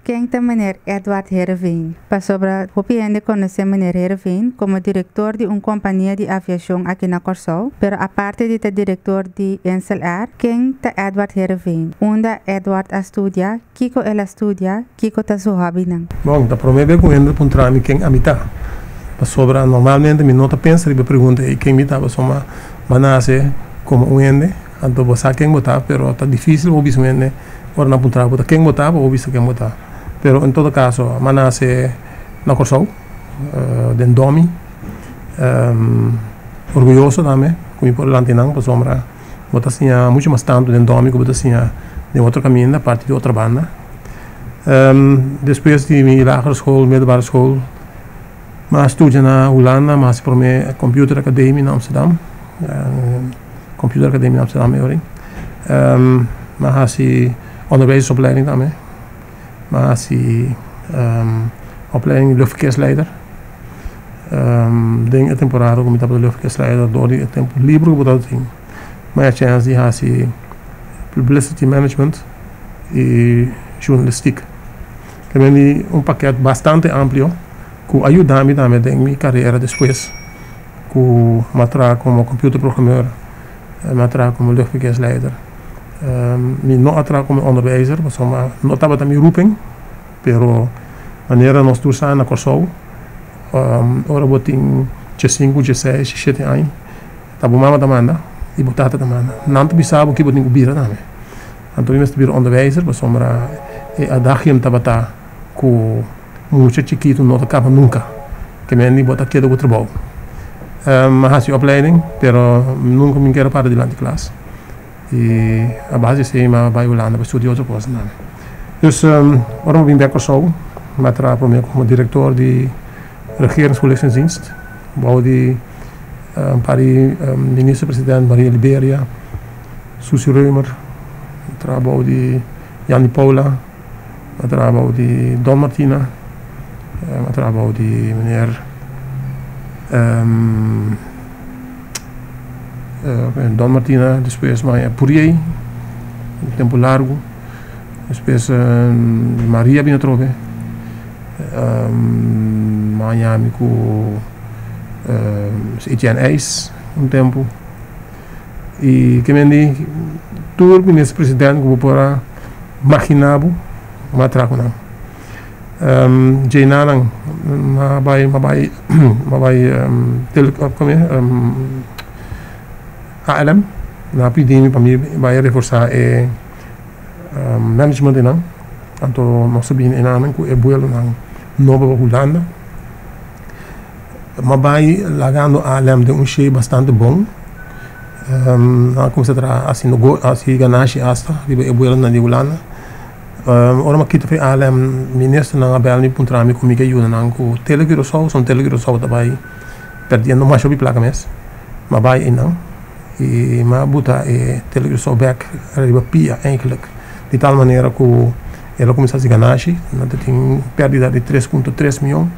Ken ta meneer Edward Heerenveen? Pasobra hopi hende konosé meneer Heerenveen komo direktor di un kompania di aviashon aki na Kòrsou, pero aparte di ta direktor di Insel Air, ken ta Edward Heerenveen? Unda Edward a studia? Kiko el a studia? Kiko ta su hòbinan? Bon, ta promé bes ku hende ta puntra mi ken ami ta. Pasobra normalmente mi no ta pensa riba e pregunta ei ken mi ta pasobra mi a nase komo un hende, anto bo sa ken bo ta, pero ta difísil pa bo bisa un hende Ora nan puntra bo ta ken bo ta, bo por bisa ken bo ta. Pero en todo kaso, mi a nase na Kòrsou, den Domi. Orguyoso tambe ku mi por lanti nan pasobra bo ta siña muchu mas tantu den Domi ku bo ta siña den otro kaminda, parti di otro banda. Despues di mi lagere skol, middelbare skol, mi a studia na Hulanda, mi a hasi promé Computer Academie na Amsterdam. Computer Academie na Amsterdam e ora. Mi a hasi onderwijzersopleiding tambe. Mi a hasi opleiding luchtverkeersleider. Den e temporada ku mi tabata luchtverkeersleider dor di e tempu liber ku bo tabata tin, mi a haña chèns di hasi publicity management i journalistiek. Ta bini un pakèt bastante amplio ku a yuda mi tambe den mi karera despues. Ku mi a traha komo computerprogrammeur, mi a traha komo luchtverkeersleider. Mi no a traha komo onderwijzer pasobra no tabata mi roeping, pero manera nos tur sa na Kòrsou, ora bo tin diesinku, dieseis, diesshete aña, ta bo mama ta manda i bo tata ta manda. Nan ta bisa bo ki bo tin ku bira tambe. Anto mi mester bira onderwijzer pasobra e adagium tabata ku mucha chikitu no ta kaba nunka. Ke men di bo ta keda ku trabou. Mi a hasi opleiding, pero nunka mi kere para dilanti klas. I a base di esei mi a bai Hulanda pa studia otro kos tambe. Dus ora mi a bin bek Kòrsou, mi a traha promé komo direktor di Regeringsvoorlichtingsdienst bou di un par di minister president Maria Liberia, Suzy Römer, mi a traha bou di Janny Paula. Mi a traha bou di Don Martina, mi a traha bou di meneer Don Martina, despues mi a Puriey, un tempu largu, despues Maria a bini atrobe, mi a haña mi ku Etienne IJs un tempu. I ke men di tur minister president ku bo por a magina bo, mi a traha ku nan. Djei nanan mi a bai mi a bai mi a bai tele kome ALM nan a pidi mi pa mi bai reforsa e management einan anto nos a bini enanan ku e buelonan nobo pa Hulanda. Mi a bai lagando ALM den un shei bastante bon. Nan a kuminsá traha hasi hasi ganashi asta riba e buelonan di Hulanda. Ora mi a kita for ALM, ministernan a bel mi puntra mi ku mi ke yuda nan ku Tele Curaçao, pasobra Tele Curaçao ta bai perdiendo masha hopi plaka mes. Mi a bai einan i mi a buta e Tele Curaçao bek riba pia eigenlijk di tal manera ku el a kuminsá hasi ganashi. Nan ta tin pèrdida di 3.3 mion.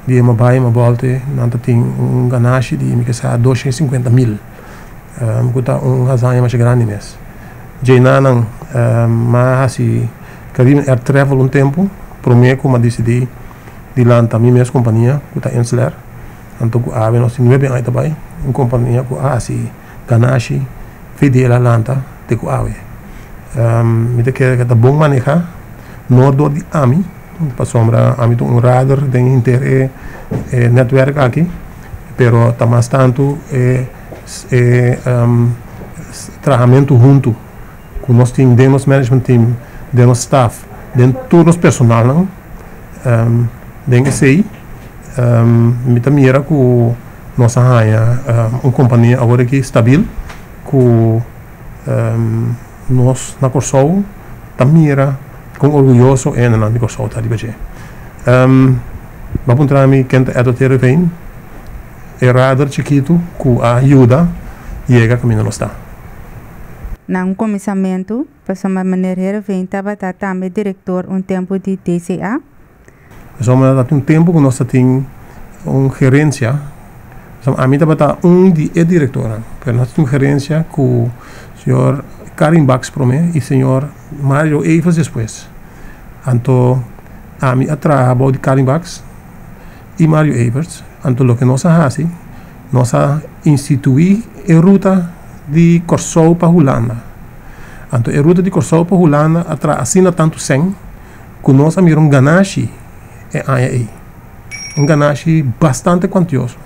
Di e mobile m'a bolte nan ta tin un ganashi di mi ke sa 250 mil ku ta un hazaña masha grandi mes. Djeinanan m'a hasi Caribbean Air Travel un tempu prome ku m'a disidí di lanta mi mes kompania ku ta Insel Air anto ku awe nos tin nuebe aña ta bai un kompania ku a hasi ganashi fe di el a lanta te ku awe. Mi ta kere ku ta bon maneha no dor di ami. Pasobra ami ta un radar den henter e e netwerk aki, pero ta mas tantu e e trahamentu huntu ku nos tin den nos management team, den nos staff, den tur nos personalnan. Den esei mi ta mira ku nos a haña un kompania awor aki stabil ku Nos na Kòrsou ta mira kon orguyoso e hendenan di Kòrsou ta riba dje. Bo a puntra mi ken ta Edward Heerenveen, e radar chikitu ku a yuda yega kaminda nos ta. Na un kuminsamentu, pasobra meneer Heerenveen tabata tambe direktor un tempu di DCA. Pasobra ta tin un tempu ku nos ta tin un gerensia, pasobra ami tabata un di e direktornan, pero nos ta tin un gerensia ku señor Karin Bax promé i señor Mario Evers despues. Anto. Ami a traha bou di Karin Bax i Mario Everts. Anto loke nos a hasi, nos a instituí e ruta di Kòrsou pa Hulanda. Anto e ruta di Kòrsou pa Hulanda a traha asina tantu sèn ku nos a mira un ganashi e aña ei. Un ganashi bastante kuantioso.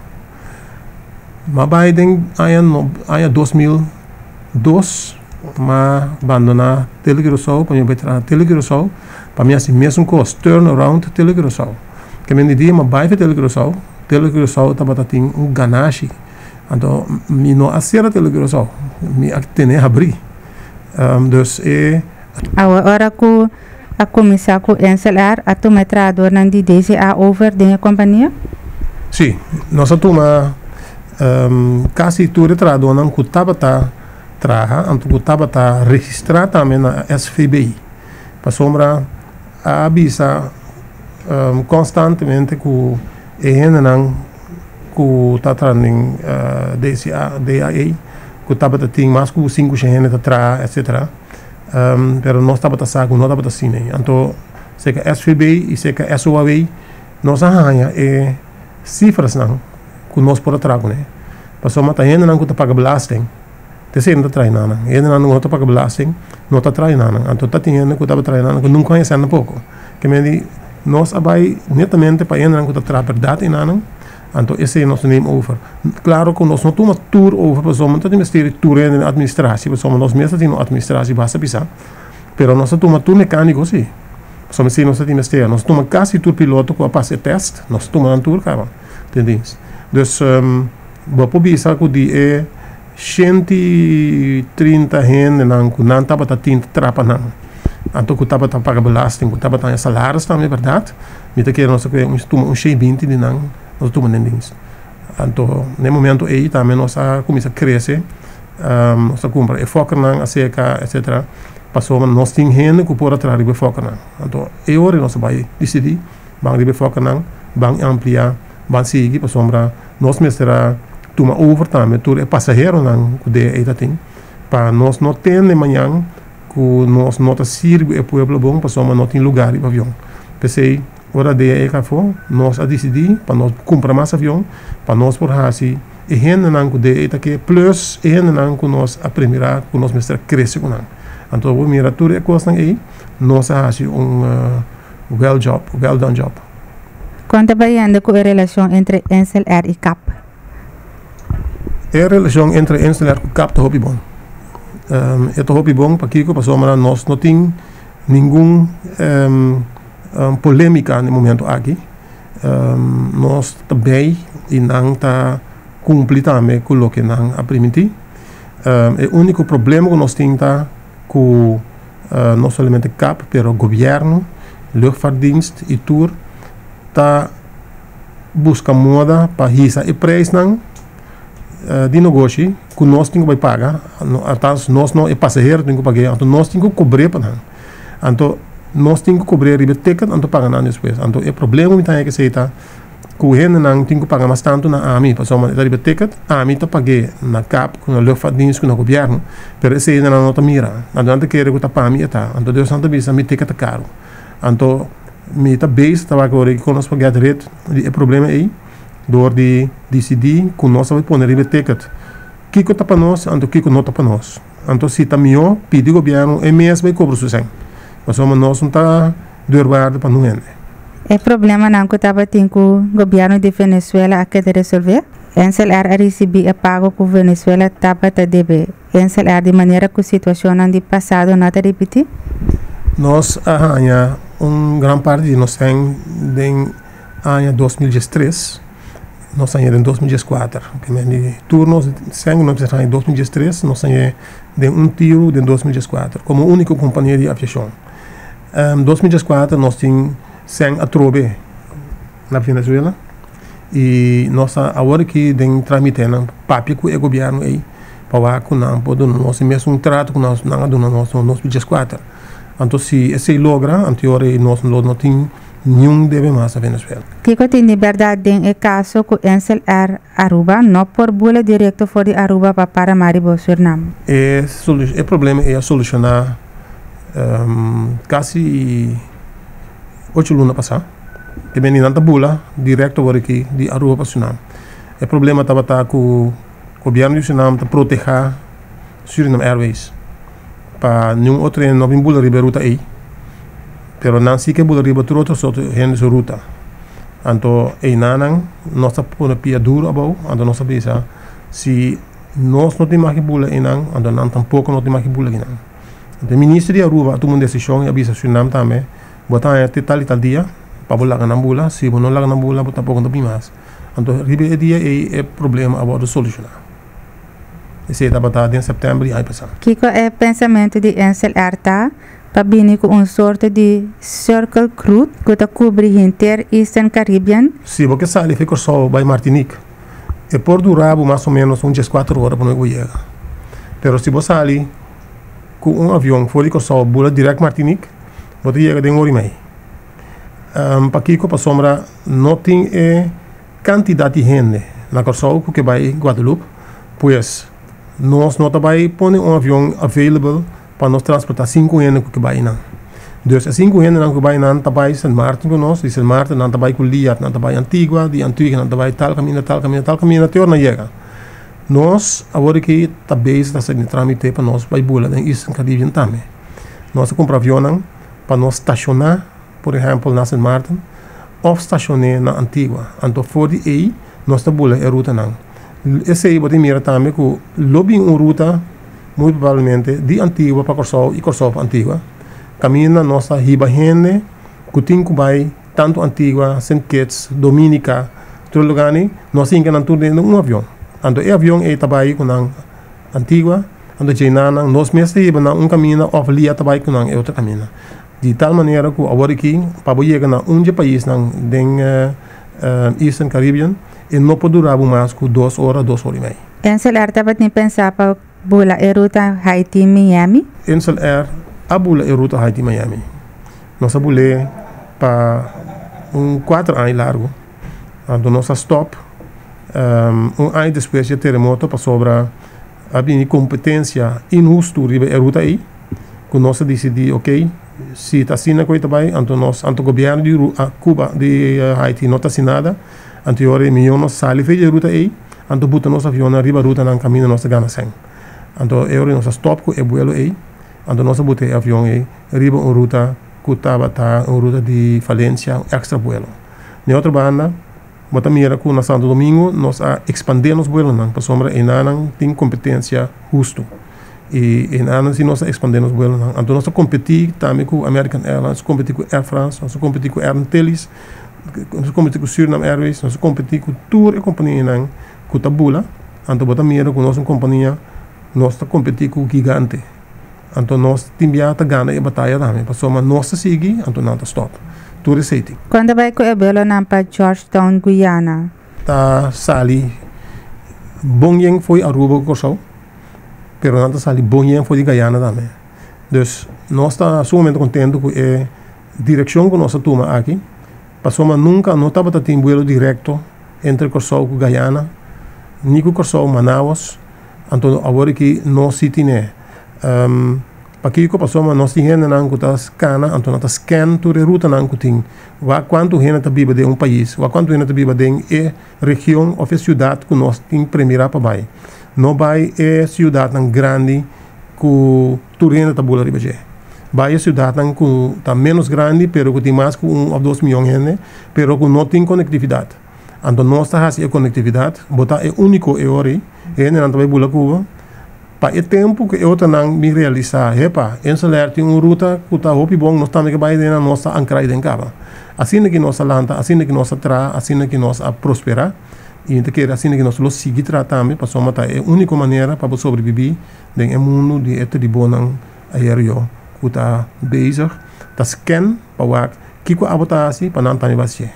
M'a bai den aña no aña 2002 m'a bandoná Tele Curaçao pa mi bai traha Tele Curaçao pa mi hasi mesun kos, turn around Tele Curaçao. Ke men di dia m'a bai for Tele Curaçao, Tele Curaçao tabata tin un ganashi. Anto mi no a sera Tele Curaçao, mi a tene habrí. Dus e. Awe ora ku a kuminsá ku InselAir a tuma e trahadornan di DCA over den e kompania? Sí, nos a tuma kasi tur e trahadornan ku tabata traha anto ku tabata registrá tambe na SVB. Pasobra a bisa konstantemente ku e hendenan ku ta traha den DCA, DAA ku tabata tin mas ku sinku shen hende ta traha etcetera. Pero nos tabata sa ku no tabata asina ei. Anto serka SVB i serka SOAW nos a haña e sifrasnan ku nos por a traha kuné. Pasobra ta hendenan ku ta paga belasting ta esei nan ta traha nan. Hendenan ku no ta paga belasting no ta traha nan. Anto ta tin hende ku tabata traha nan ku nunka haña sèn tampoco. Ke men di nos a bai netamente pa hendenan ku ta traha bèrdat einan. Anto esei nos ta neem over. Klaro ku nos no tuma tur over pasobra no ta tin mester di tur hende den administratie pasobra nos mes ta tin un administratie basta pisá. Pero nos ta tuma tur mekániko si. Pasobra esei nos ta tin mester. Nos ta tuma kasi tur piloto ku a pasa e tèst, nos ta tuma nan tur kaba den dins. Dus bo por bisa ku di e 130 hendenan ku nan tabata tin ta trapa nan, anto ku tabata paga belasting, ku tabata haña salaris tambe bèrdat, Mi ta kere nos ta kue tuma un shei binti di nan, nos a tuma den dienst. Anto na e momento ei tambe nos a kuminsá krese, nos a kumpra e fòkernan aserka etsetera, pasobra nos tin hende ku por a traha riba e fòkernan. Anto e ora nos a bai disidí ban riba e fòkernan, ban ampliá, ban sigui pasobra nos mester a tuma over tambe tur e pasaheronan ku de ei ta tin pa nos no tende mañan ku nos no ta sirbi e pueblo bon pasobra no tin lugá riba avion. P'esei, ora DAE ka afó, nos a disidí pa nos kumpra mas avion pa nos por hasi e hendenan ku DAE ta ke plus e hendenan ku nos a premirá ku nos mester a krese ku nan. Anto bo mira tur e kosnan ei, nos a hasi un well job, well done job. Kon ta bayendo ku e relashon entre InselAir i cap? E relashon entre InselAir ku cap ta hopi bon. E ta hopi bon pakiko? Pasobra nos no tin Ningun polémika na e momento aki. Nos ta bei i nan ta kumpli tambe ku loke nan a primintí. E úniko problema ku nos tin ta ku no solamente cap pero gobièrnu, luchtvaartdienst i tur ta buska moda pa hisa e preisnan. Di nogoshi ku nos tin ku bai paga, althans nos no, e pasahero tin ku pag'é, anto nos tin ku kobr'é pa nan. Anto nos tin ku kobr'é riba e ticket anto paga nan despues. Anto e problema ku mi ta haña kesei ta ku hendenan tin ku paga mas tantu na ami pasobra e ta riba e ticket, ami ta pag'é na cap ku na luchtvaartdienst ku na gobièrnu, pero esei nan no ta mira. Anto nan ta kere ku ta pa mi e ta. Anto Dios nan ta bisa mi ticket ta karu. Anto mi ta bezig ta wak ora ku nos por get rid di e problema ei. Dor di disidí ku nos a bai pone riba e ticket kiko ta pa nos anto kiko no ta pa nos. Anto si ta mihó pidi gobièrnu e mes bai kobra su sèn pasobra nos no ta deurwaarde pa nun hende. E problemanan ku tabatin ku gobièrnu di Venezuela a keda resolvé. InselAir a risibí e pago ku Venezuela tabata debe InselAir di manera ku situashonnan di pasado no ta ripití. Nos a haña un gran parti di nos sèn den. Aña 2013, nos haña den 2014. Ke men di tur nos sèn ku nos mester haña 2013, nos haña den un tiru den 2014 komo úniko kompania di aviashon. 2014 nos tin sèn atrobe na Venezuela i nos ta awor aki den tramitenan papia ku e gobièrnu ei pa wak ku nan por duna nos e mesun trato ku nan a duna nos den 2014. Anto si esei logra, anto e ora ei nos lo no tin Niun debe mas na Venezuela. Kiko tin di bèrdat den e kaso ku Insel Air Aruba no por bula direkto for di Aruba pa Paramaribo, Surnam? E e problema ei a solushoná kasi 8 luna pasá. Ke bini nan ta bula direkto awor aki di Aruba pa Surinam. E problema tabata ku gobièrnu di Surinam ta protehá Surinam Airways pa niun otro hende no bin bula riba e ruta ei. Pero nan si ke bula riba tur otro sorto hende su ruta. Anto einanan nos ta pone pia duru abou, anto nos ta bisa si nos no tin mag di bula einan, anto nan tampoko no tin mag di bula einan. Anto e minister di Aruba a tuma un desishon i a bisa Surinam tambe, bo ta haña te tal i tal dia pa bo laga nan bula, si bo no laga nan bula bo tampoko no ta bin mas. Anto riba e dia ei e problema a wòrdu solushoná. Esei tabata den sèptèmber di aña pasá. Kiko e pensamentu di Insel Air ta pa bini ku un sorto di circle route ku ta kubri henter Eastern Caribbean? Si bo ke sali fi Kòrsou bai Martinique, e por dura bo mas o ménos un dieskuater ora promé ku bo yega. Pero si bo sali ku un avion for di Kòrsou bula dirèkt Martinique, bo ta yega den un ora i mei. Pakiko? Pasobra no tin e kantidat di hende na Kòrsou ku ke bai Guadeloupe, pues nos no ta bai pone un avion available pa nos transportá sinku hende ku ke bai einan. Dus e sinku hendenan ku bai einan ta bai Sint Maarten ku nos, di Sint Maarten nan ta bai ku Liat, nan ta bai Antigua, di Antigua nan ta bai tal kaminda, tal kaminda, tal kaminda te ora nan yega. Nos awor aki ta bezig ta hasi trámite pa nos bai bula den Eastern Caribbean tambe. Nos a kumpra avionnan pa nos stashoná, por ehèmpel na Sint Maarten òf stashoné na Antigua. Anto for di ei nos ta bula e rutanan. Esei bo tin mira tambe ku lo bin un ruta muy probablemente di Antigua pa Kòrsou i Kòrsou pa Antigua. Kaminda nos ta hiba hende ku tin ku bai tantu Antigua, Sint Kitts, Dominica, tur e lugarnan nos hinka nan tur den un avion. Anto e avion ei ta bai ku nan Antigua, anto djei nan nos mes ta hiba nan un kaminda òf lia ta bai ku nan e otro kaminda. Di tal manera ku awor aki pa bo yega na un dje paisnan den Eastern Caribbean e no por dura bo mas ku dos ora, dos ora i mei. Insel Air tabatin pensá pa bula e ruta Haiti-Miami? Insel Air a bula e ruta Haiti-Miami. Nos a bul'é pa un kuater aña largu. Anto nos a stòp un aña despues dje teremoto pasobra a bini kompetensia inhustu riba e ruta ei ku nos a disidí okey si ta asina ku e ta bai anto nos anto gobièrnu di Cuba di Haiti no ta hasi nada anto e ora ei mihó nos sali for di e ruta ei anto buta nos avionnan riba rutanan kaminda nos ta gana sèn anto e ora ei nos a stòp ku e buelo ei anto nos a buta e avion ei riba un ruta ku tabata un ruta di Valencia un èkstra buelo. Di otro banda Bo ta mira ku na Santo Domingo nos a ekspandé nos buelonan pasobra enanan tin kompetensia hustu. I enanan si nos a ekspandé nos buelonan. Anto nos ta kompetí tambe ku American Airlines, kompetí ku Air France, nos ta kompetí ku Air Antilles, nos ta kompetí ku Suriname Airways, nos ta kompetí ku tur e kompanianan ku ta bula. Anto bo ta mira ku nos un kompania nos ta kompetí ku gigante. Anto nos tin bia ta gana e bataya tambe, pasobra nos ta sigui, anto nan ta stop. Tur esei tin. Kon ta bai ku e buelonan pa Georgetown, Guyana? Ta sali bon yen fo'i Aruba ku Kòrsou, pero nan ta sali bon yen for di Guyana tambe. Dus nos ta sumamente kontentu ku e direkshon ku nos a tuma aki, pasobra nunka no tabata tin buelo direkto entre Kòrsou ku Guyana, ni ku Kòrsou Manaus. Anto awor aki nos si tine. Pakiko? Pasobra nos tin hendenan ku ta kana, anto nan ta scan tur e rutanan ku tin. Wak kuantu hende ta biba den un pais, wak kuantu hende ta biba den e region òf e siudat ku nos tin premirá pa bai. No bai e siudatnan grandi ku tur hende ta bula riba dje. Bai e siudatnan ku ta ménos grandi pero ku tin mas ku un òf dos mion hende pero ku no tin konektividat. Anto nos ta hasi e konektividat, bo ta e úniko e ora ei, e hendenan ta bai bula ku bo. Pa e tempu ku e otronan bin realisá, hepa, Insel Air tin un ruta ku ta hopi bon, nos tambe ke bai den nan, nos ta ankrá ei den kaba. Asina ki nos a lanta, asina ki nos a traha, asina ki nos a prosperá, i mi ta kere asina ki nos lo sigui traha tambe, pasobra ta e úniko manera pa bo sobrebibí den e mundu di e tribonan aereo ku ta bezig ta sken pa wak kiko abo ta hasi pa nan tambe bai hasié.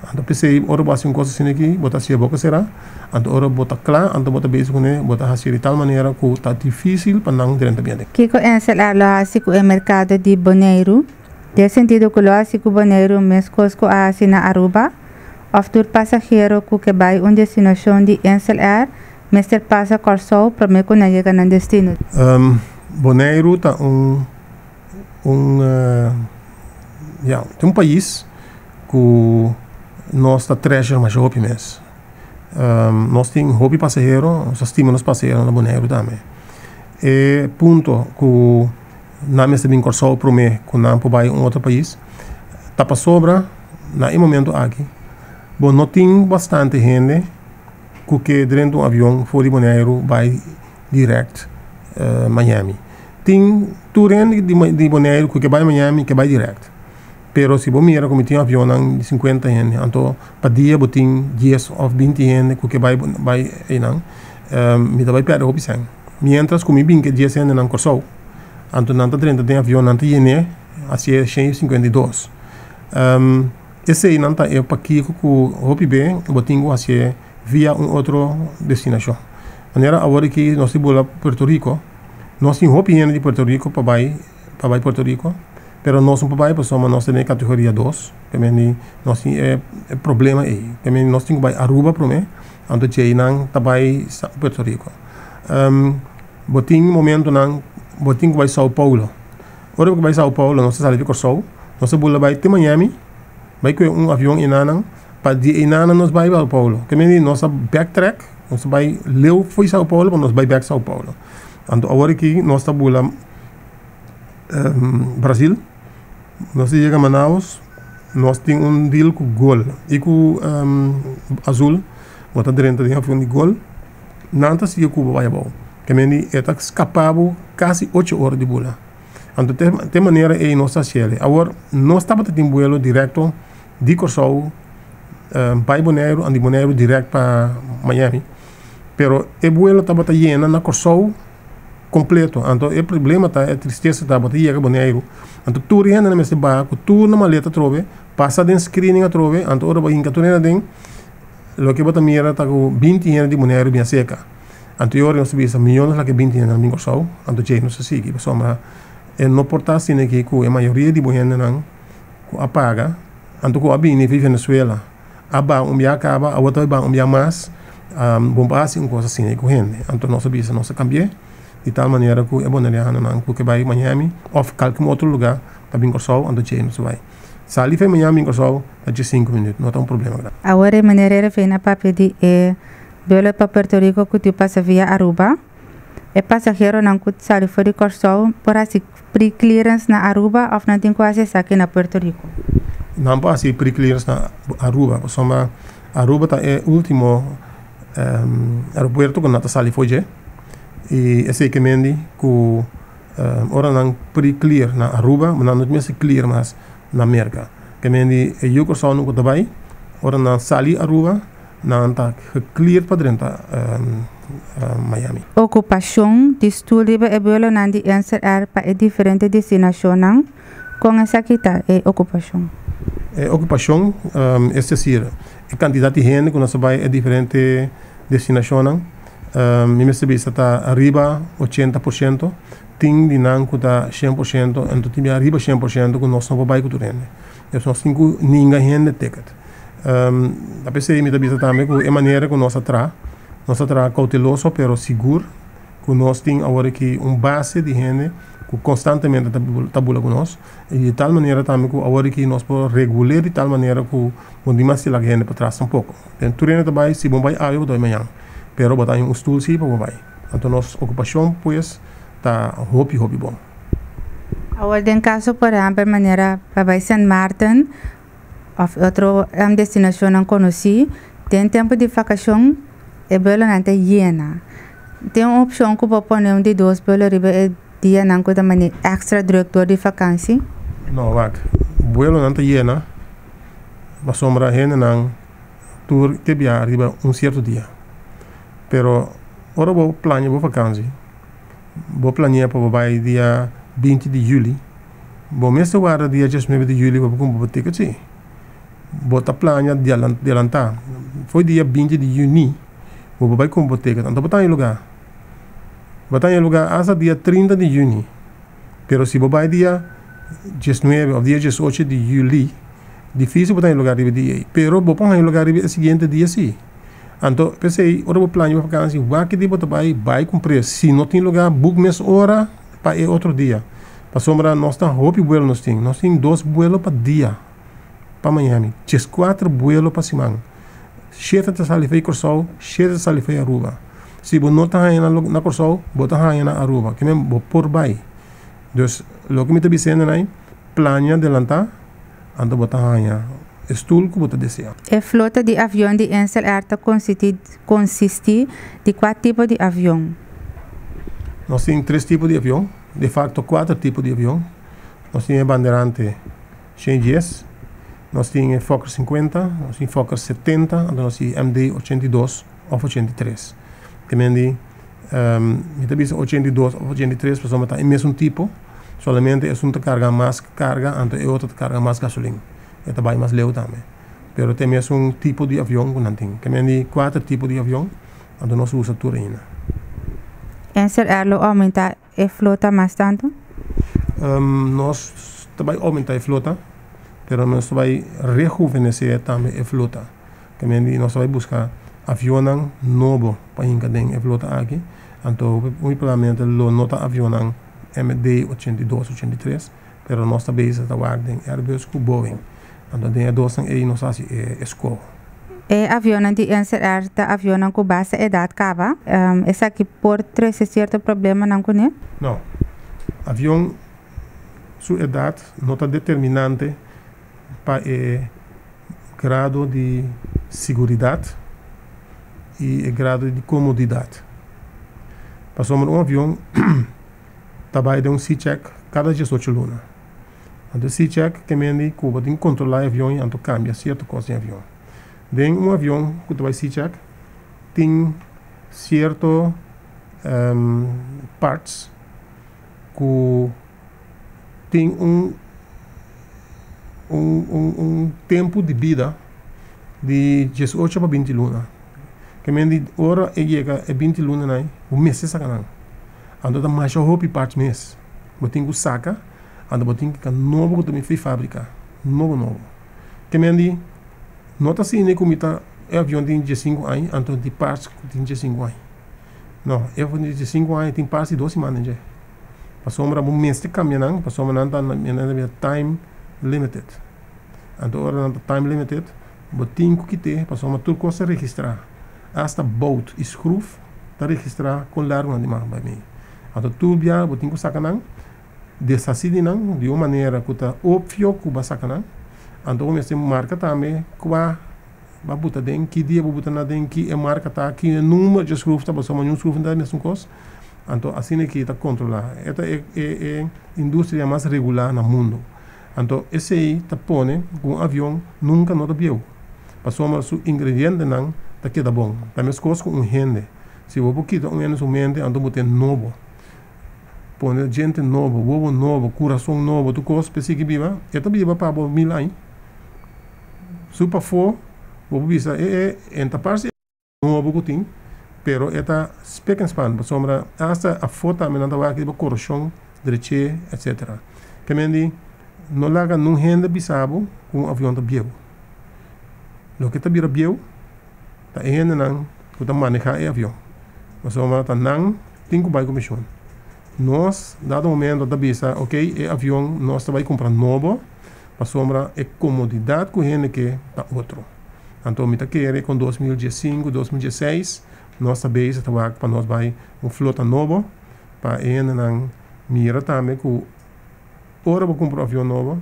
Anto p'esei ora bo hasi un kos asina aki, bo ta hasié boka será. Anto ora bo ta kla, anto bo ta bezig kuné, bo ta hasié di tal manera ku ta difísil pa nan drenta biende. Kiko Insel lo hasi ku e merkado di Boneiru? Den sentido ku lo hasi ku Boneiru meskos ku a hasi na Aruba? Òf tur pasahero ku ke bai un destinashon di Insel Air mester pasa Kòrsou promé ku nan yega nan destino? Boneiru ta un un. Ya, ta un pais ku nos ta treasure masha hopi mes. Nos tin hopi pasahero, nos ta stima nos pasahero na Boneiru tambe. E punto ku nan mester bin Kòrsou promé ku nan por bai un otro pais ta pasobra na e momento aki bo no tin bastante hende ku ke drenta un avion for di Boneiru bai dirèkt Miami. Tin tur hende di Boneiru ku ke bai Miami ke bai dirèkt. Pero si bo mira ku mi tin avionnan di sinkuenta hende, anto pa dia bo tin dies òf binti hende ku ke bai bai einan, mi ta bai pèrdè hopi sèn. Miéntras ku mi bin ku e dies hendenan Kòrsou, anto nan ta drenta den avion, nan ta yen'é hasié shen i 52. Eseinan ta e pakiko ku hopi be bo tin ku hasié via un otro destinashon. Manera awor aki nos ta bula Puerto Rico, nos tin hopi hende di Puerto Rico pa bai pa bai Puerto Rico, pero nos no por bai pasobra nos ta den kategoria dos, ke mende nos tin e problema ei, ke mende nos tin ku bai Aruba promé, anto djei nan ta bai Puerto Rico. Bo tin momentonan bo tin ku bai Sao Paulo, ora bo bai Sao Paulo nos ta sali di Kòrsou, nos ta bula bai te Miami, bai kue un avion enanan, pa di enanan nos bai Sao Paulo, ke mende nos a backtrack, nos a bai leu fo'i Sao Paulo pa nos bai bèk Sao Paulo. Anto awor aki nos ta bula Brasil, nos a yega Manaus, nos tin un deal ku Gol i ku Azul, bo ta drenta den avion di Gol, nan ta sigui ku bo bai abou. Ke mende e ta skapa bo kasi ocho ora di bula. Anto te manera ei nos ta hasiel. Awor nos tabata tin buelo direkto di Kòrsou bai Boneiru, di Boneiru dirèkt pa Miami, pero e buelo tabata yena na Kòrsou kompleto. Anto e problema ta, e tristesa ta, bo ta yega Boneiru, anto tur hende nan mester baha ku tur nan maleta atrobe, pasa den screening atrobe, anto ora bo hinka tur hende aden, loke bo ta mira ta ku 20 hende di Boneiru bin aseka. Anto e ora nos ta bisa, mihó nos laga e 20 hendenan bin Kòrsou, anto djei nos ta sigui, pasobra e no por ta asina aki ku e mayoria di bo hendenan ku a paga, anto ku a bini fi Venezuela, a baha un bia kaba, awor ta bai baha un bia mas, bon pa hasi un kos asina ku hende. Anto nos a bisa nos a kambi'é di tal manera ku e bonerianonan ku ke bai Miami òf kalke un otro lugá ta bin Kòrsou, anto djei nos a bai. Sali fi Miami bin Kòrsou ta dje sinku minüt, no ta un problema grandi. Awor e manera e referi na papia di e vuelo pa Puerto Rico ku tin pasa via Aruba. E pasaheronan ku sali for di Kòrsou por hasi pre-clearance na Aruba òf nan tin ku hasi esaki na Puerto Rico? Nan por hasi pre-clearance na Aruba pasobra Aruba ta e último aeropuerto ku nan ta sali for dje i esei ke mendi ku ora nan pre-clear na Aruba nan no mester clear mas na Merka. Ke mendi e yu Kòrsou nan ku ta bai ora nan sali Aruba Nan ta gecleared pa drenta Miami. Okupashon di stul riba e buelonan di Answer Air pa e diferente destinashonnan, kon esaki ta e okupashon? E okupashon, es desir, e kantidat di hende ku nos ta bai e diferente destinashonnan, mi mester bisa ta riba 80%, tin di nan ku ta 100%, anto tin bia riba 100% ku nos no por bai ku tur hende. Nos no tin ku ninga hende ticket. Ta p'esei mi ta bisa tambe ku e manera ku nos a traha, nos a traha kouteloso pero sigur ku nos tin awor aki un base di hende ku konstantemente ta bula ku nos i di tal manera tambe ku awor aki nos por regul'é di tal manera ku bo no tin mas laga hende patras tampoko. Den tur hende ta bai, si bo bai awe bo ta bai mañan, pero bo ta haña un stul si pa bo bai. Anto nos okupashon pues ta hopi hopi bon. Awor den kaso por ehèmpel manera pa bai Sint Maarten òf otro destinashonnan konosí, den tempu di vakashon e buelonan ta yena. Tin un opshon ku bo pone un di dos buelo riba e dianan ku ta manera èkstra drùk dor di vakansi? No, wak. Buelonan ta yena pasobra hendenan tur ke biaha riba un sierto dia. Pero ora bo plania bo vakansi, Bo planea pa bo bai dia 20 di juli. Bo mester warda dia 19 di juli pa bo kumpra bo ticket si. Bo ta plania delantá. Foi dia 20 di juni bo por bai kumpra bo ticket. Anto bo ta haña lugá. Bo ta haña lugá asta dia 30 di juni. Pero si bo bai dia 19 òf dia 18 di juli, difísil bo ta haña lugá riba e dia ei. Pero bo por haña lugá riba e siguiente dia si. Anto p'esei ora bo plania bo vakansi, wak di bo ta bai, bai kumpr'é. Si no tin lugá, buk mes ora pa e otro dia. Pasobra nos ta hopi buelo nos tin. Nos tin dos buelo pa dia pa Miami, 14 buelo pa siman. 7 ta sali for di Kòrsou, 7 ta sali for di Aruba. Si bo no ta haña na Kòrsou, bo ta haña na Aruba. Ke men bo por bai. Dus, loke mi ta bisando ei, plania adelantá, anto bo ta haña stul ku bo ta deseá. E flota di avion di Insel Air ta konsistí di kua tipo di avion? Nos tin tres tipo di avion, de facto kuater tipo di avion. Nos tin Bandeirante 110, nos tin Fokker 50, nos tin Fokker 70, anto nos tin MD 82 òf 83. Tambe di mi ta bisa 82 òf 83, pasobra ta e mesun tipo, solamente esun ta karga mas karga, anto e otro ta karga mas gasolin. E ta bai mas leu tambe. Pero tin mesun tipo di avion ku nan tin. Tambe kuater tipo di avion, anto nos ta usa tur ainda. Insel Air lo oumentá e flota mas tantu? Nos ta bai oumentá e flota, pero nos ta bai rejuvenesé tambe e flota. Tambe nos ta bai buska avion nobo pa hinka den e flota aki. Anto, muy probablemente lo no ta avion MD 82, 83, pero nos ta bezig ta wak den Airbus ku Boeing. Anto, den e dos ei nos ta hasi e skoho. E avion di Insel Air ta avion ku basta edat kaba. Esaki por trese sierto problemanan kuné? No. Avion su edat no ta determinante pa e grado di seguridat i e grado di komodidat. Pasobra un avion ta bai den un C-check kada 18 luna. Anto C-check ke men ku bo tin kontrolá e avion i anto kambia sierto kos den avion. Den un avion ku ta bai C-check tin sierto parts ku tin un tempu di bida di 18 pa 20 luna. Ke men di ora e yega e 20 luna ei, bo mester saka nan. Anto ta masha hopi parts mes. Bo tin ku saka, anto bo tin ku nobo ku ta bin for di fábrika. Nobo nobo. Ke men di no ta asina ku mi ta e avion tin 15 aña, anto tin parts ku tin 15 aña. No, e avion tin 15 aña tin parts di 2 siman dje. Pasobra bo mester kambia nan, pasobra nan ta nan time limited. Anto ora nan ta time limited, bo tin ku kit'é pasobra tur kos ta registrá. Hasta bout i schroef ta registrá kon largu nan di mag bai mee. Anto tur bia bo tin ku saka nan, deshasí di nan di un manera ku ta opvio ku bo a saka nan. Anto bo mester marka tambe kua bo a buta den, ki dia bo buta nan aden, ki e marka ta, ki e number di e schroef ta, pasobra ningun schroef no ta e mesun kos. Anto asina aki ta kontrolá. E ta e industria mas regulá na mundu. Anto esei ta pone ku un avion nunka no ta bieu. Pasobra su ingredientenan ta keda bon. Ta meskos ku un hende. Si bo por kita un hende su mente, anto bo tin nobo. Pone djente nobo, wowo nobo, kurason nobo, tur kos pa e sigui biba, e ta biba pa bo 1000 aña. Su pafó bo por bisa e e ta parse nobo ku tin, pero e ta spik en span, pasobra hasta afó tambe nan ta wak riba koroshon, dreché, etcetera. Ke men di no laga nun hende bisa bo ku un avion ta bieu. Loke ta bira bieu ta e hendenan ku ta manehá e avion, pasobra ta nan tin ku bai ku mishon. Nos dado momento ta bisa ok e avion nos ta bai kumpra nobo pasobra e komodidat ku hende ke ta otro. Anto mi ta kere kon 2015, 2016 nos ta bezig ta wak pa nos bai un flota nobo pa e hendenan mira tambe ku ora bo kumpra un avion nobo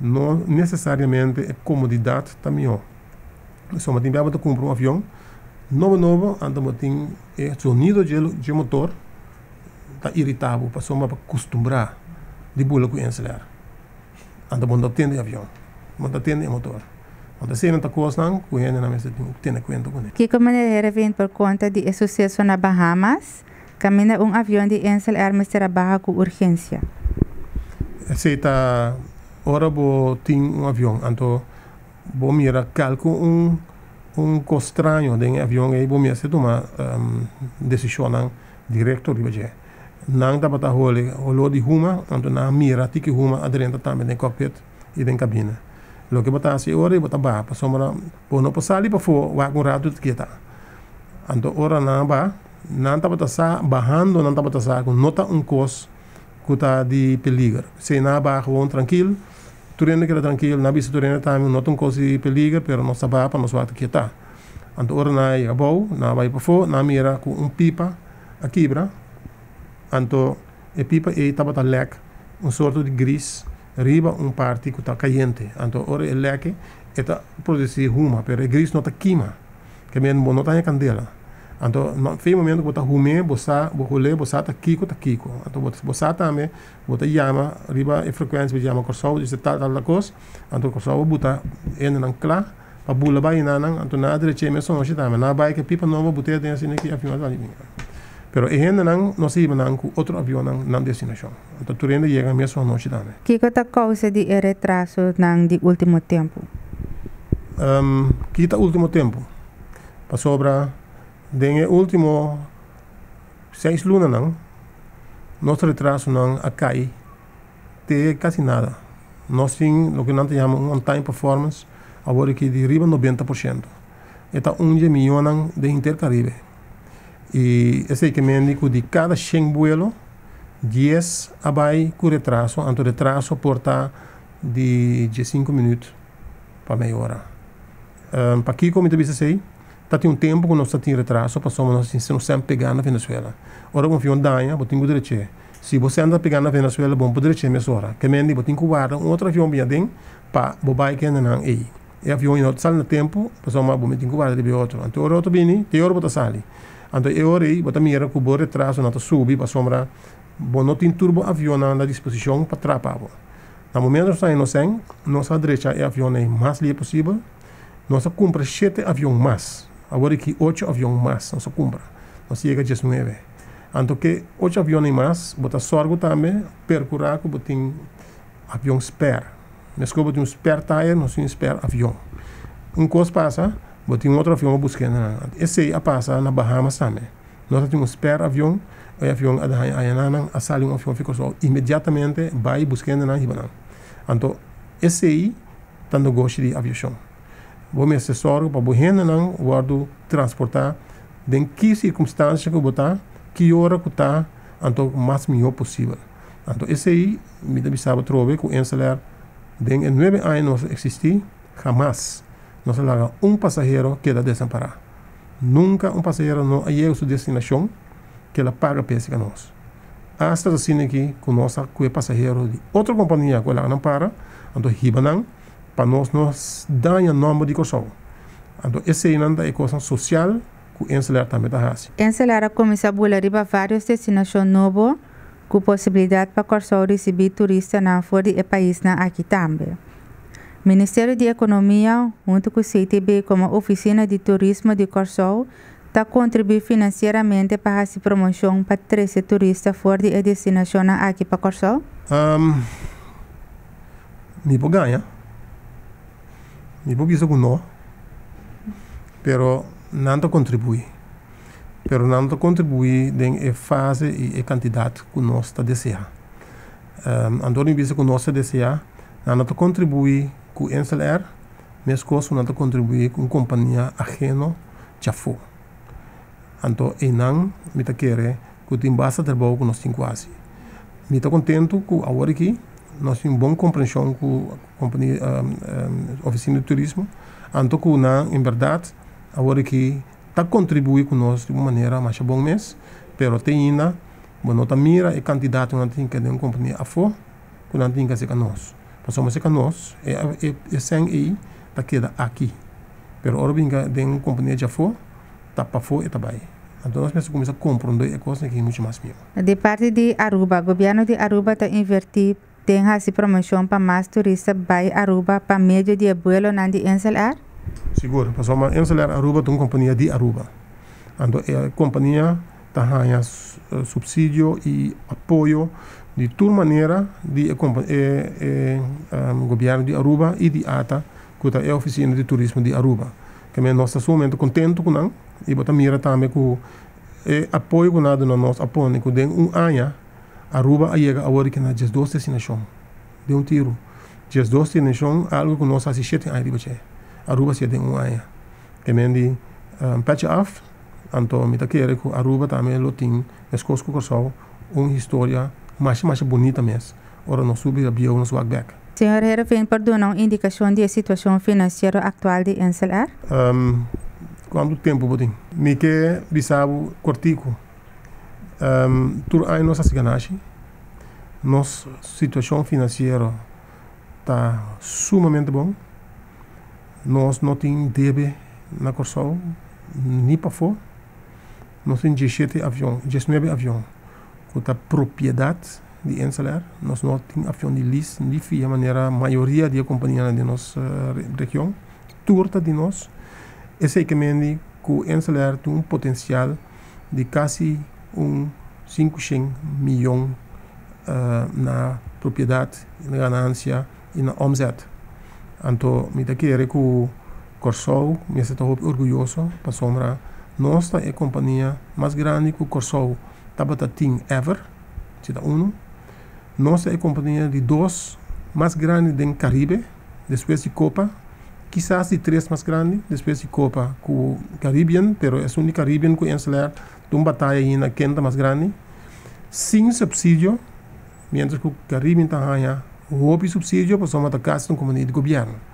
no nesesariamente e komodidat ta mihó. Pasobra tin bia bo ta kumpra un avion nobo nobo anto bo tin e sonido dje motor ta iritá bo pasobra bo a kustumbrá di bula ku Insel Air. Anto bo no ta tende e avion, bo no ta tende e motor. Anto esei ta kosnan ku hendenan mester tene kuenta kuné. Kiko meneer Heerenveen por konta di e suseso na Bahamas, kaminda un avion di Insel Air mester a baha ku urgensia? Esei ta ora bo tin un avion, anto bo mira kalku un kos straño den e avion ei bo mester tuma desishonnan direkto riba dje. Nan tabata hole holó di huma, anto nan a mira tiki huma a drenta tambe den cockpit i den kabina. Loke bo ta hasi e ora ei bo ta baha pasobra bo no por sali pafó wak un ratu ta keda. Anto ora nan a baha, nan tabata sa, bahando nan tabata sa ku no ta un kos. ku ta di peliger. P'esei nan a baha gewoon trankil, tur hende keda trankil, nan a bisa tur hende tambe no ta un kos di peliger pero nos ta baha pa nos wak ta kietá. Anto ora nan a yega abou, nan a bai pafó, nan a mira ku un pipa a kibra, anto e pipa ei tabata lèk un sorto di gris riba un parti ku ta kayente. Anto ora e lèk e ta produsí huma, pero e gris no ta kima, ke men bo no ta haña kandela. Anto na fe momento ku bo ta hum'é bo sa, bo hul'é bo sa ta kiko ta kiko. Anto bo bo sa tambe bo ta yama riba e frekuensia bo yama Kòrsou, bo bisa tal tal tal kos, anto Kòrsou a buta hendenan kla pa bula bai nan nan, anto nan a drecha e mesun nochi tambe. Nan a bai ku e pipa nobo but'é den asina ki avion a sali bin. Pero e hendenan nos a hiba nan ku otro avionnan nan destinashon. Anto tur hende yega mesun anochi tambe. Kiko ta kousa di e retrasonan di ultimo tempu? Ki ta ultimo tempu? Pasobra den e ultimo seis lunanan nos retrasonan a kai te kasi nada. Nos tin loke nan ta yama un on time performance awor aki di riba 90%. E ta un dje mihónan den henter Karibe. I esei ke mende ku di kada 100 buelo, 10 a bai ku retraso, anto retraso por ta di 15 minüt pa mei ora. Pakiko mi ta bisa esei? Ta tin un tempu ku nos ta tin retraso pasobra nos tin nos sèn pegá na Venezuela. Ora ku un avion daña, bo tin ku drech'é. Si bo sèn ta pegá na Venezuela, bo no por drech'é mesora. Ke mende bo tin ku warda un otro avion bini aden pa bo bai kende nan ei. E avion no ta sali na tempu pasobra bo tin ku warda riba e otro. Anto ora otro bini, te ora bo ta sali. Anto e ora ei bo ta mira ku bo retrasonan ta subi pasobra bo no tin tur bo avionnan na disposishon pa trapa bo. Na momento nos ta inosen, nos a drecha e avionnan ei mas lie posibel. Nos a kumpra shete avion mas. Awor aki ocho avion mas nos a kumpra. Nos yega 19. Anto ke ocho avionnan ei mas, bo ta sòrgu tambe perkurá ku bo tin avion spare. Meskos bo tin un spare tire, nos tin un spare avion. Un kos pasa, bo tin un otro avion pa buska nan. Esei a pasa na Bahamas tambe. Nos a tin un spare avion, e avion a daña ayanan, a sali un avion fi Kòrsou inmediatamente bai buska nan hiba nan. Anto esei ta negoshi di aviashon. Bo mester sòrgu pa bo hendenan wòrdu transportá den ki sirkumstansia ku bo ta, ki ora ku ta, anto mas mihó posibel. Anto esei mi ta bisa bo atrobe ku InselAir den e nuebe aña nos a eksistí hamas nos a laga un pasahero keda desampará. Nunka un pasahero no a yega su destinashon ku el a paga p'e ka nos. Asta ta asina aki ku nos a kue pasahero di otro kompania ku a laga nan para, anto hiba nan pa nos no daña nòmber di Kòrsou. Anto eseinan ta e kosnan sosial ku InselAir tambe ta hasi. InselAir a kuminsá bula riba vários destinashon nobo ku posibilidat pa Kòrsou risibí turistanan for di e paisnan aki tambe. Ministerio di Ekonomia huntu ku CTB komo Ofisina di Turismo di Kòrsou ta kontribuí finansieramente pa hasi promoshon pa trese turista for di e destinashonnan aki pa Kòrsou? Mi por gaña, mi por bisa ku no, pero nan ta kontribuí. Pero nan ta kontribuí den e fase i e kantidat ku nos ta deseá. Anto mi bisa ku nos ta deseá, nan no ta kontribuí ku InselAir, meskos ku nan ta kontribuí ku un kompania aheno djafó. Anto einan mi ta kere ku tin basta trabou ku nos tin ku hasi. Mi ta kontentu ku awor aki nos tin un bon komprenshon ku kompania ofisina di turismo, anto ku nan en bèrdat awor aki ta kontribuí ku nos di un manera masha bon mes, pero te ainda bo no ta mira e kantidat ku nan tin ke den un kompania afó ku nan tin ke hasi ka nos. Pasobra si ka nos e sèn ei ta keda aki, pero ora bin den un kompania djafó ta pafó e ta bai. Anto nos mester kuminsá komprondé e kosnan aki muchu mas mihó. Di parti di Aruba, Gobièrnu di Aruba ta invertí den hasi promoshon pa mas turista bai Aruba pa medio di e buelonan di InselAir? Sigur, pasobra InselAir Aruba ta un kompania di Aruba. Anto e kompania ta haña supsidio i apoyo di tur manera di e e gobièrnu di Aruba i di ata ku ta e ofisina di turismo di Aruba. Keme nos ta sumamente kontentu ku nan i bo ta mira tambe ku e apoyo ku nan a duna nos a pone ku den un aña Aruba a yega awor di kena 12 destinashon den un tiru. 12 destinashon algu ku nos hasi shete aña riba dje. Aruba siya den un aña. Kemen di pèchi af, anto mi ta kere ku Aruba tambe lo tin meskos ku Kòrsou un historia. Masha masha bunita mes. Ora nos subi bieu nos wak bek. Señor Heerenveen por duna un indikashon di e situashon finansiero aktual di Insel Air? Kuantu tempu bo tin? Mi ke bisa bo kortiku. Tur aña nos hasi ganashi. Nos situashon finansiero ta sumamente bon. Nos no tin debe na Kòrsou ni pafó. Nos tin dieshete avion, diesnuebe avion ku ta propiedat di InselAir. Nos no tin avion di lease ni fia manera mayoria di e kompanianan den nos region. Tur ta di nos. Esei ke mende ku InselAir tin un potensial di kasi un sinkushen miyon na propiedat, na ganansia i na omzet. Anto mi ta kere ku Kòrsou mester ta hopi orguyoso pasobra nos ta e kompania mas grandi ku Kòrsou tabata tin ever, si ta unu. Nos ta e kompania di dos mas grandi den Karibe despues di Copa, kisas di tres mas grandi despues di Copa ku Caribbean, pero esun di Caribbean ku InselAir ta un bataya ainda ken ta mas grandi, sin supsidio, mientras ku Caribbean ta haña hopi supsidio pasobra ta kasi un kompania di gobièrnu.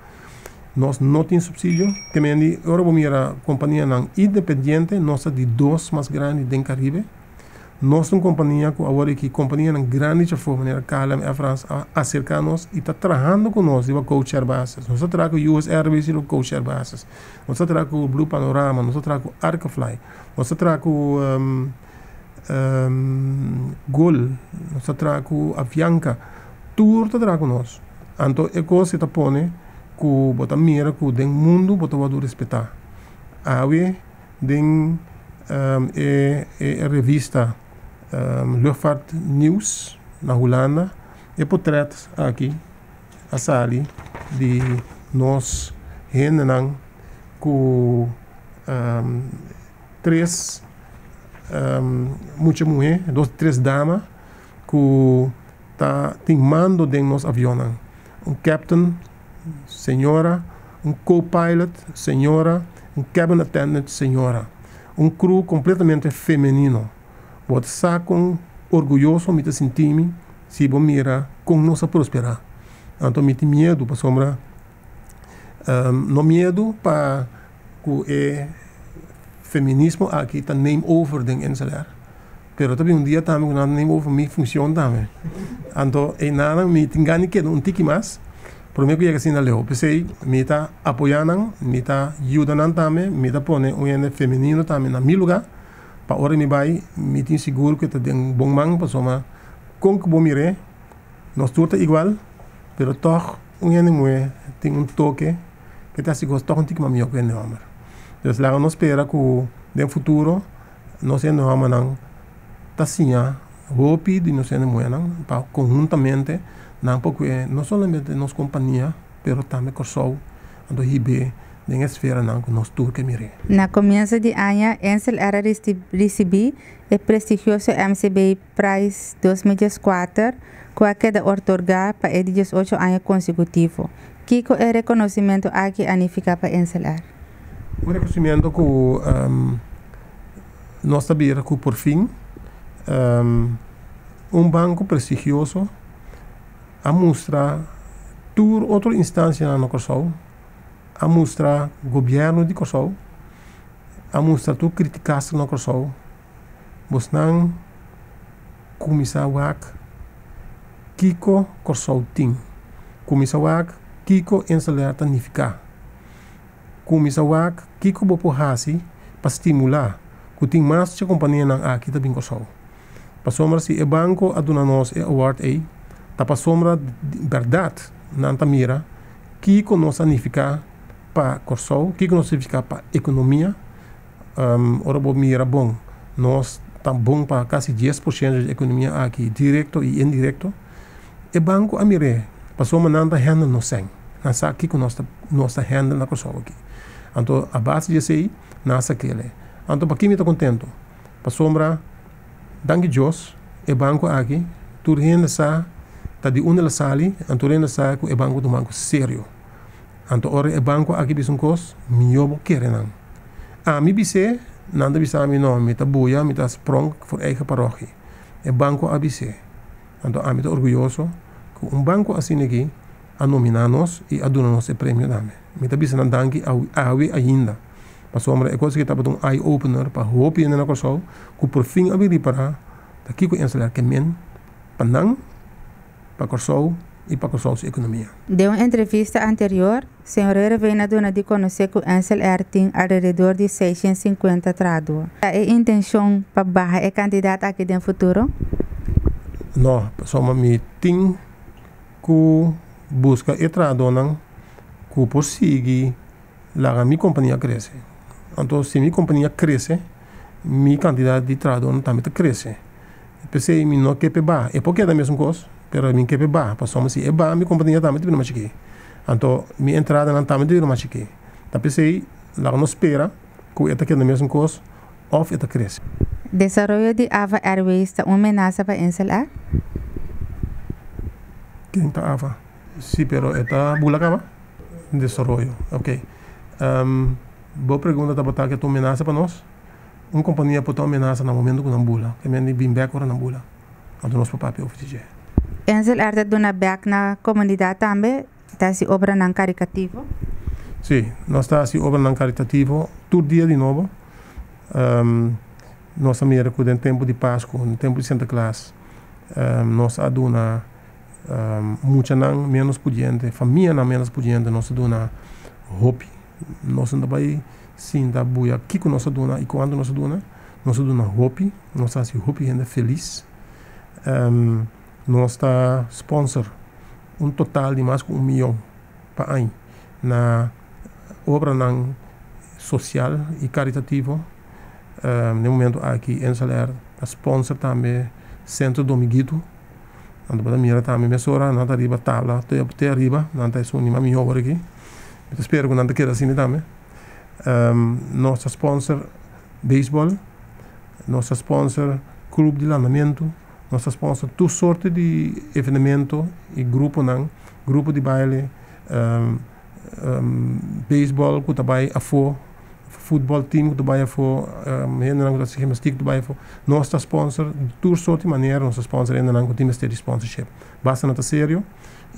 Nos no tin supsidio, te mende ora bo mira kompanianan independiente nos ta di dos mas grandi den Karibe. Nos ta un kompania ku awor aki kompanianan grandi djafó manera KLM, Air France a aserká nos i ta trahando ku nos riba codeshare basis. Nos ta traha ku US Airways riba codeshare basis. Nos ta traha ku Blue Panorama, nos ta traha ku Arkefly, nos ta traha ku Gol, nos ta traha ku Avianca. Tur ta traha ku nos. Anto e kos e ta pone ku bo ta mira ku den mundu bo ta wòrdu respetá. Awe den e e revista Luchtvaart Nieuws na Hulanda e potrèt aki a sali di nos hendenan ku tres mucha muhé, dos tres dama ku ta tin mando den nos avionnan. Un captain, señora, un co-pilot, señora, un cabin attendant, señora. Un crew completamente femenino. Bo ta sa con orguyoso mi ta sinti mi si bo mira con nos a prospera. Anto mi tin miedu pasobra no miedu pa cu e feminismo aki ta neem over den InselAir. Pero ta bin un dia tambe ku nan neem over mi funcion tambe. Anto einanan mi tin gana di keda un tiki mas prome ku yega asina leu. P'esei mi ta apoya nan, mi ta yuda nan tambe, mi ta pone un hende femenino tambe na mi luga pa ora mi bai mi tin sigur ku e ta den bon man pasobra kon ku bo mir'é nos tur ta igual pero tòg un hende muhé tin un toke ku ta hasi kos tòg un tiki mas mihó ku hende hòmber. Entonces laga nos spera ku den futuro Nos hende hòmbernan ta siña hopi di nos hende muhénan pa konhuntamente nan por kue no solamente nos kompania pero tambe Kòrsou anto hib'é den e esferanan ku nos tur ke mir'é. Na komienso di aña Ensel a risibí e prestigioso MCB Prize 2014 ku a keda otorgá pa e di diesocho aña konsekutivo. Kiko e rekonosimentu aki a nifiká pa InselAir? Un rekonosimentu ku nos ta bira ku por fin un banko prestigioso a mustra tur otro instansianan na Kòrsou, a mustra gobièrnu di Kòrsou, a mustra tur kritikasnan na Kòrsou. Bosnan kuminsá wak kiko Kòrsou tin. Kuminsá wak kiko InselAir ta nifiká. Kuminsá wak kiko bo por hasi pa stimulá ku tin mas dje kompanianan aki ta bin Kòrsou. Pasobra si e banko a duna nos e award ei, ta pasobra di bèrdat nan ta mira kiko nos a nifiká pa Kòrsou, kiko nos a nifiká pa ekonomia. Ora bo mira bon, nos ta bon pa kasi 10% di ekonomia aki, direkto i indirekto. E banko a mir'é, pasobra nan ta handle nos sèn. Nan sa kiko nos ta nos ta handle na Kòrsou aki. Anto a base di esei, nan a sak'el. Anto pakí mi ta kontentu? Pasobra, danki Dios, e banko aki, tur hende sa ta di unda el a sali, anto tur hende sa ku e banko ta un banko serio. Anto ora e banko aki bisa un kos, mihó bo kere nan. Ami bis'é, nan ta bisa mi, no, mi ta buya, mi ta spronk voor eigen parochie. E banko a bis'é. Anto ami ta orguyoso ku un banko asina aki a nominá nos i a duna nos e premio tambe. Mi ta bisa nan danki awe ainda, pasobra e kos aki tabata un eye opener pa hopi hende na Kòrsou ku por fin a bin ripará ta kiko Insel Air ke men pa nan, pa Kòrsou i pa Kòrsou su ekonomia. Den un entrevista anterior, señor Heerenveen a duna di konosé ku Insel Air tin alrededor di 650 trahadó. Ta e intenshon pa baha e kantidat aki den futuro? No, pasobra mi tin ku buska e trahadónan ku por sigui laga mi kompania krese. Anto si mi kompania krese, mi kantidat di trahadónan tambe ta krese. P'esei mi no ke p'e baha. E por keda mesun kos, pero mi ke p'e baha, pasobra si e baha mi kompania tambe ta bira mas chikí. Anto mi entradanan tambe ta bira mas chikí. Ta p'esei laga nos spera ku e ta keda mesun kos òf e ta krese. Desaroyo di Ava Airways ta un menasa pa Insel Air? Ken ta Ava? Sí, pero e ta bula kaba? Desaroyo, ok. Bo pregunta tabata ke ta un menasa pa nos? Un kompania por ta un menasa na momento ku nan bula. Ke men di bin bek ora nan bula. Anto nos por papia over di dje. Insel Air ta duna bek na komunidat tambe? Ta hasi obranan karikativo? Sí, nos ta hasi obranan karitativo tur dia di nobo. Nos a mira ku den tempu di Pasku, den tempu di Santa Klas, nos a duna muchanan ménos pudiente, famianan ménos pudiente, nos a duna hopi. Nos no ta bai sinta buya kiko nos a duna i kuantu nos a duna. Nos a duna hopi, nos a hasi hopi hende felis. Nos ta sponsor un total di mas ku un miyon pa aña na obranan sosial i karitativo. Den momento aki Insel Air ta sponsor tambe Sentro Domiguito. Nan ta por mira tambe mesora nan ta riba tabla te ariba, nan ta esun di mas mihó awor aki. Mi ta spera ku nan ta keda asina tambe. Nos ta sponsor beisbòl, nos ta sponsor klup di landamentu. Nos ta sponsor tur sorte di evenemento y gruponan, grupo di baile, beisbòl ku ta bai afó, futbòl team ku ta bai afó, hendenan ku ta hasi gimnastiek ku ta bai afó. Nos ta sponsor di tur sorte di manera, nos ta sponsor hendenan ku tin mester di sponsorship. Basta nan ta serio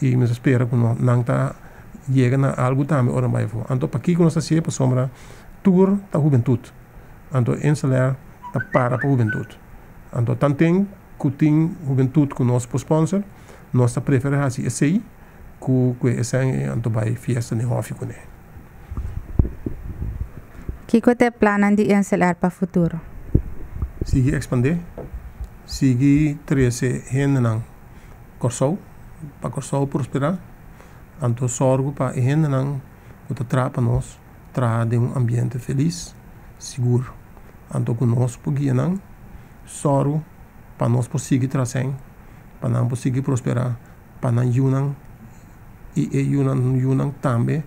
y mi ta spera ku nan ta yega na algu tambe ora nan bai afó. Anto pakiko nos ta hasié? Pasobra tur ta hubentut. Anto Insel Air ta para pa hubentut. Anto tanten ku tin hubentut ku nos por sponsor, nos ta preferá hasi esei ku ku e esèn ei anto bai fiesta den hòfi kuné. Kiko ta e plannan di Insel Air pa futuro? Sigui ekspandé, sigui trese hendenan Kòrsou pa Kòrsou prosperá, anto sòrgu pa e hendenan ku ta traha pa nos traha den un ambiente felis, sigur. Anto ku nos por guia nan, sòru pa nos por sigui trasèn, pa nan por sigui prosperá, pa nan yunan i e yunan yunan tambe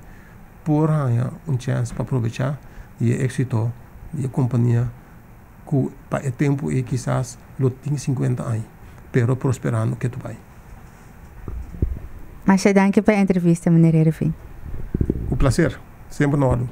por haña un chèns pa probechá di e éksito di e kompania ku pa e tempu ei kisas lo tin sinkuenta aña, pero prosperando ketu bai. Masha danki pa e entrevista, meneer Hervin. Ku plaser. Semper na òrdu.